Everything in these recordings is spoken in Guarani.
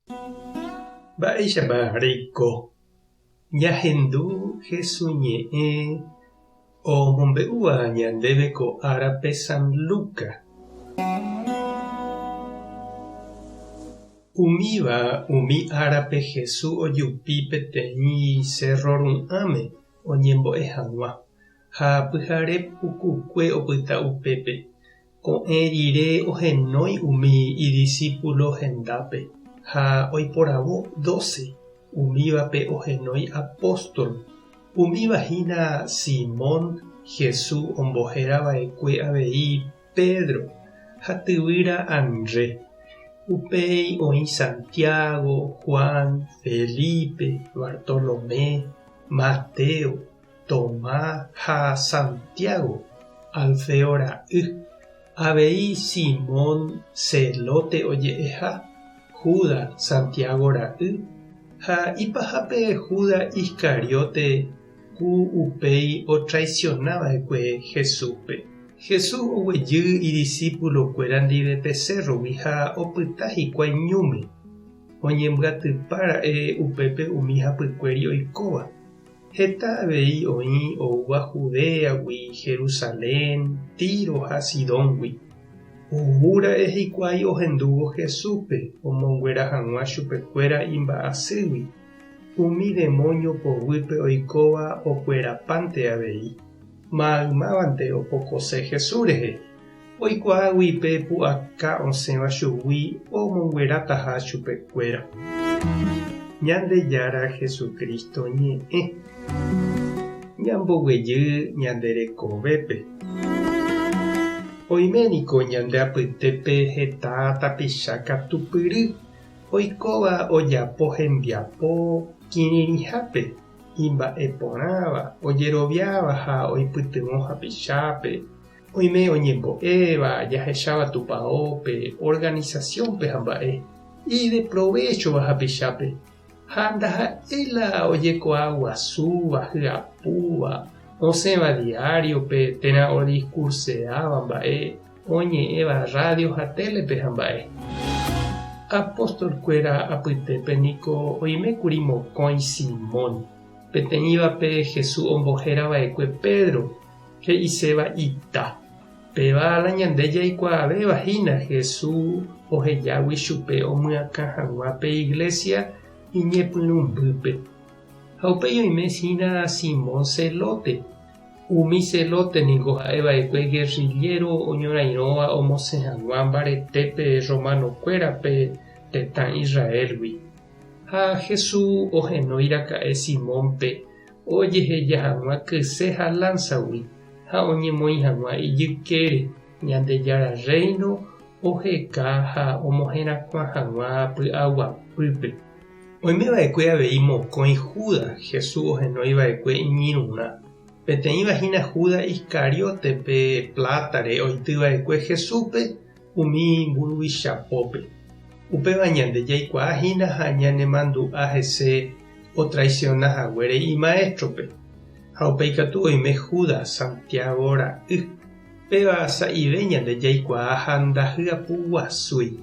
Mba'éichapa reiko? Ñahendu Hesu ñe'ẽ omombe'úva ñandéve ko árape San Luca. Umíva umi árape Hesu ojupi peteĩ sérro ru'ãme oñembo'e hag̃ua, ha pyhare pukukue opyta upépe. Ko'ẽ rire ohenói umi idisípulo hendápe ha oiporavo dóse, umívape ohenói apóstol. Umíva hína Simón, Jesús ombohéra va'ekue avei Pedro, ha tyvýra André. Upéi oĩ Santiago, Juan, Felipe, Bartolomé, Mateo, Tomás ha Santiago, Alfeo ra'y, avei Simón Zelote oje'eha, Judas, Santiago ra'y, ha ipahápe Judas Iscariote ku upéi otraisiona va'ekue Jesúspe. Jesús oguejy idisípulokuéra ndive pe sérrogui ha opyta hikuái ñúme. Oñembyatypa ra'e upépe umi hapykuéri oikóva. Heta avei oĩ oúva Judéagui, Jerusalén, Tiro ha Sidóngui. Ou ra'e hikuái ohendúvo Jesúspe omonguera hag̃ua chupekuéra imba'asýgui, umi demóño poguýpe oikóva okuerapánte avei. Maymávante opokose Jesús rehe, oikuaágui pe pu'aka osẽva chugui omonguerataha chupekuéra. Ñandejára Jesucristo ñe'ẽ. Ñamboguejy ñande rekovépe. Oime niko ñande apytépe heta tapicha katupyry oikóva ojapo hembiapo kirirĩhápe, imba'e porãva, ojeroviáva ha oipytyvõ hapichápe, Oime oñembo'éva, jahecháva tupaópe, organisasiónpe ha mba'e, ideprovéchova hapichápe, ha ndaha'éi la ojekuaa guasúva, hyapúva, osẽva diáriope térã odiskurseáva mba'e, oñe'ẽva rrádio ha télepe ha mba'e. Apostolkuéra apytépe niko oimékuri mokõi Simón, peteĩvape Jesús ombohéra va'ekue Pedro, He'iséva ita. Péva la ñande jaikuaavéva hína Jesús ohejágui chupe omyakã hag̃ua pe iglésia iñepyrũmbýpe. Ha upéi oime hína Simón Zelote. Umi Zelote ningo ha'e va'ekue gerrilléro oñorairõva omosẽ hag̃ua mbaretépe romanokuérape tetã Israélgui. Ha Jesús ohenói raka'e Simónpe Ojeheja hag̃ua kyse ha lánsagui ha oñemoĩ hag̃ua ijykére, Ñandejára Rréino oheka ha omoherakuã hag̃ua py'aguapýpe. Oime va'ekue avei mokõi Judas Jesús ohenói va'ekue iñirũrã. Peteĩva hína Judas Iscariote pe plátare oity va'ekue Jesúspe umi mburuvicha pópe. Upéva ñande jaikuaa hína ha ñanemandu'a hese otraisiona haguére imaéstrope. Ha upéi katu oime Judas, Santiago ra'y. Péva sa'ive ñande jaikuaa ha ndahyapuguasúi.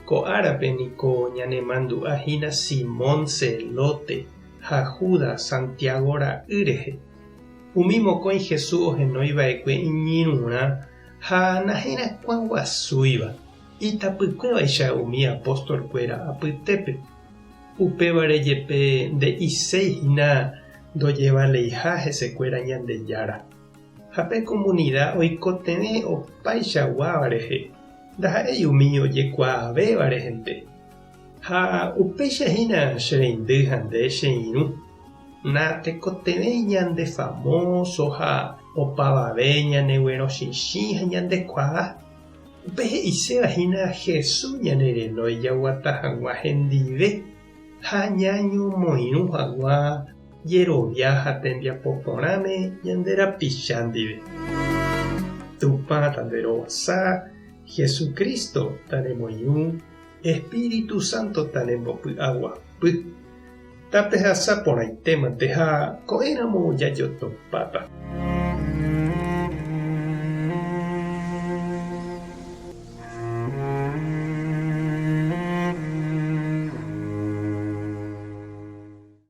Ko árape niko ñanemandu'a hína Simón Zelote ha Judas, Santiago ra'y rehe. Umi mokõi Jesús ohenói va'ekue iñirũrã ha naherakuãguasúiva. Itapykuévaicha umi apóstol-kuéra apytépe. Upévare jepe nde'iséi hína ndojevaleiha hesekuéra Ñandejára. Ha pe komunida oikotevẽ opaichaguáva rehe, ndaha'éi umi ojekuaavéva rehente. Ha upéicha hína che reindy ha nde che irũ, natekotevẽi ñandefamóso ha opavave ñaneguerõchichĩ ha ñandekuaa. Upe he'iséva hína Jesús ñanerenói jaguata hag̃ua hendive ha ñañomoirũ hag̃ua jerovia ha tembiapo porãme ñande rapicha ndive. Tupã tanderovasa, Jesucristo tanemoirũ, Espíritu Santo tanembopy'aguapy. Tapehasa porãitémante ha ko'ẽramo jajotopáta.